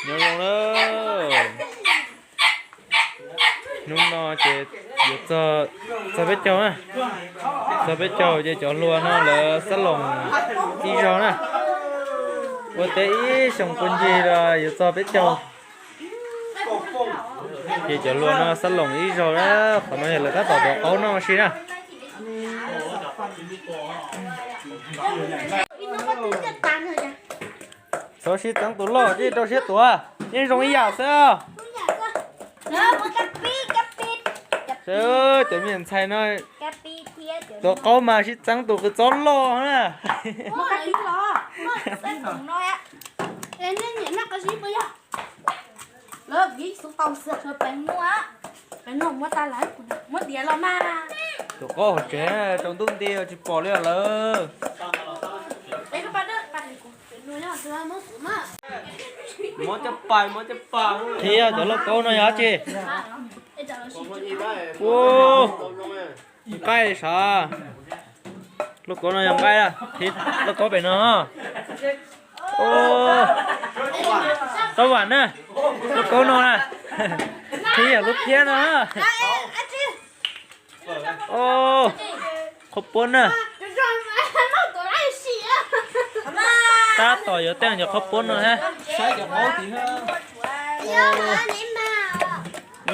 Nyob zoo na. Hnub no ces yuav txog, txog peb caug na. Txog peb caug ces cov hluas no lawv xab loos ib zaug na. Ua teb ib xyoos puag ncig los yuav txog peb caug. Ces cov hluas no xab loos ib zaug na, qhov no yog lawv tab tom tuav qaub noj si na. Txhob sib txeeb tus loj, rau siab tuav, yeej zoo ib yam xwb. Cov me nyuam ntxhais no tuav qaub mas sib txeeb tus qws txob loj na. Tuav qaub hauv tsev rau ntuj nti tsis pom li lawm. Qhib cov lauj kaub no yog dab tsi? Ua, nqaij sav. Lauj kaub no yog nqaij, qhib lauj kaub pem no. Ua, tau vam na, lauj kaub no na. Qhib yog lub phiab no. Ua, qhaub puab na. Tab tom yuav teej cov qhaub puab no thiab.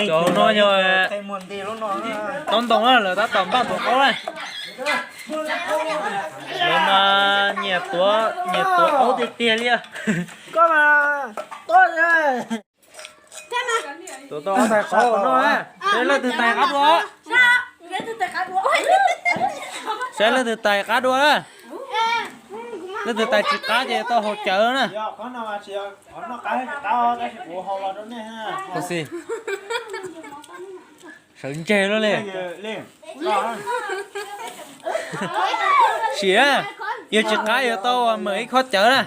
Cov no yog taub ntoo na, lawv tab tom npaj tuav qaub na. Lawv mas nyiam tuav, nyiam tuav qaub tiag tiag li. Tuav tau ob tais qaub no, saib leej twg tais qab dua. Saib leej twg tais qab dua na. Leej twg tais tsis qab ces tau haus cawv na. Sawv ntseg luaj li. Sim, yog tsis qab yuav tau mas ib khob cawv na.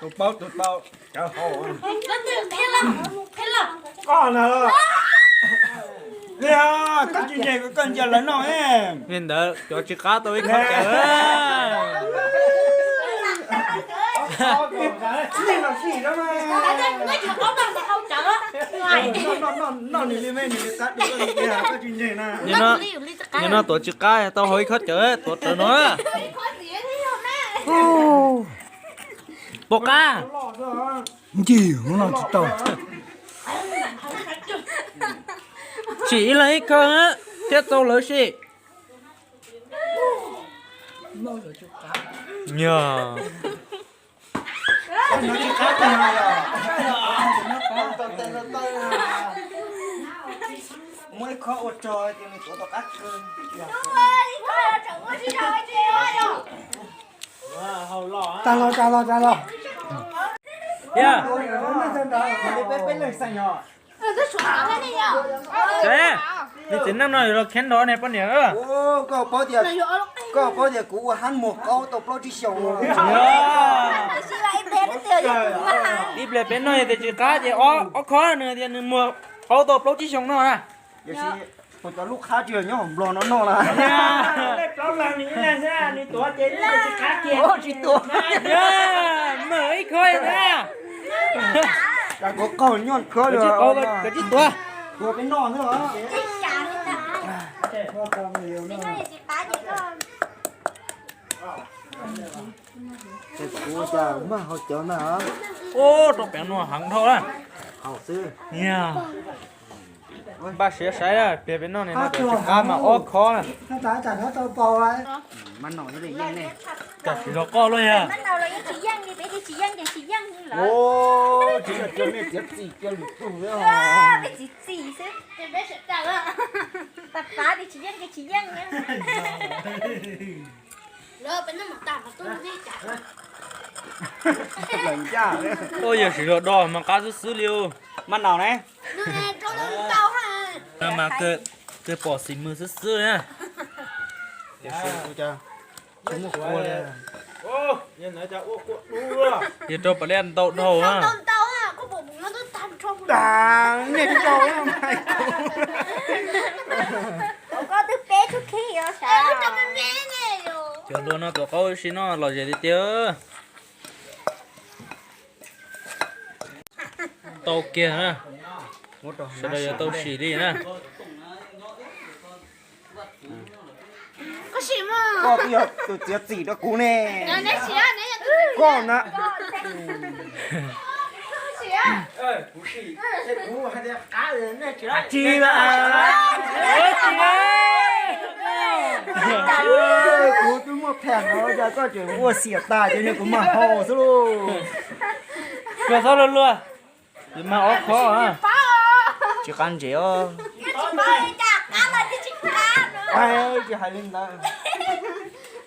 Tus paub tus tau cawv haus. Koj na, li koj tsis ntseeg koj ncaws lawv noj. Li ntawd cov tsis qab tau ib khob cawv. Noj nws li me nws li tab, koj tsis ntseeg na. Nim no tuav tsis qab tau haus ib khob cawv, tuav rawv no. Pom qab. Ncig no tsis tau. Tsim ib leeg ib khob thiab tau lawv sim. Yog. Muab ib khob ua rog ces nws tuav tau qab kawg. Tag los, tag los, tag los. Yog. Peb leeg xeem os. Nws txiv neej no yuav los kheev nrov ne poj niam. Koj paub tias, koj paub tias kuv ua hab muag qaub tau plaub tsib xyoos. Ib pliag peb noj yog tias tsis qab ces ob khob nws tias nws muag qaub tau plaub tsib xyoos no na. Tiam sis kuv cov lub qab tsis yog nyob hauv nplog no noj na. Tsis tuav. Mas ib khob na. Cas kuv qaug nyob khob li. Kav tsij tuav. Tuav peb noj xwb os. Ces kuv cas mag haus cawv na. Ub, rau peev no heev dhau na. Haus xwb. Npaj siab saib, pliag peb noj ne, noj tsis qab mas ob khob na. Cas tsis zov qoj luaj yog. Ua yog siv zog do mas qab xwb xwb li. Mas no ne, mas kawg pom xis mws xwb xwb na. Yog rau pam liaj ntau dhau na. Cov hluas no tuav qaub ua si noj lom zem tiag tiag. Tau kiag na. Sawv daws yuav tau sim li na. Koj twb yog tus txiav txim rau kuv ne. Koj na. Tsis, kuv twb muaj phaj no cas koj tseem ua xiam tas ces kuv mas haus xwb lauj. Koj txhob luag luag, mas ob khob. Tsis qab ntsev os. Tsis hais li ntawd.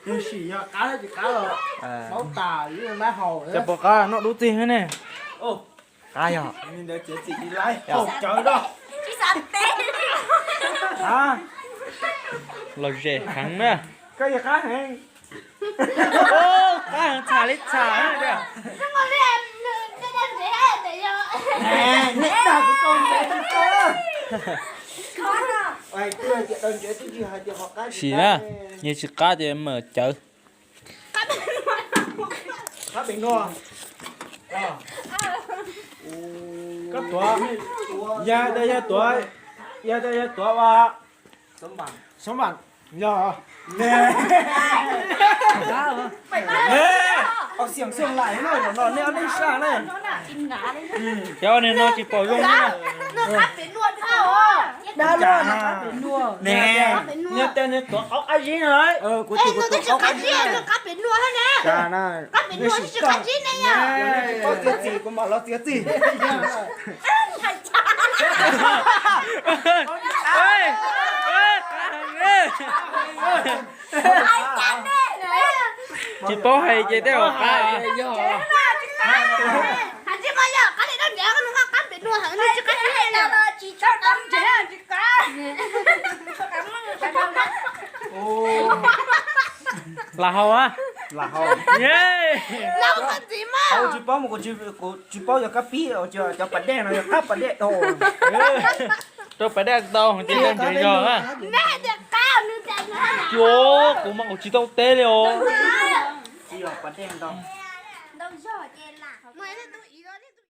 Tab sis yog qab tsis qab los, ces puas qab noj dub txig ne? Qab yog. Lom zem heev na. Koj yog qab heev. Qab heev txham li txham. Sim na, yog tsis qab ces mam cawv. Koj tuav, yog tias yog tuav, yog tias yog tuav ua, xov vam, yog. Xiam xoo lais no, no nej ob leeg saj na. Cov niag no tsis pom zoo li na. Neb, neb tuav qaub qab zib no. Kuv tus kuv tuav qaub qab zib. Qab pem nuas thiab na. Qab pem nuas tsis qab zib ne yom. Tsis paub txiav txim kuv mam los txiav txim. Tsis paub hais ces tej zaum qab. Hais tsis mas yog qab li dab ntiav, qab pem nuas heev li, tsis qab zib li. Lam haus a. Lam haus. Tsis paub mas kuv tsis paub yog kab pib, cov pas dej no yog qab pas dej dhau. Rau pas dej tau ces tau ntev zog na. Cuag, kuv mas kuv tsis tau teb li os.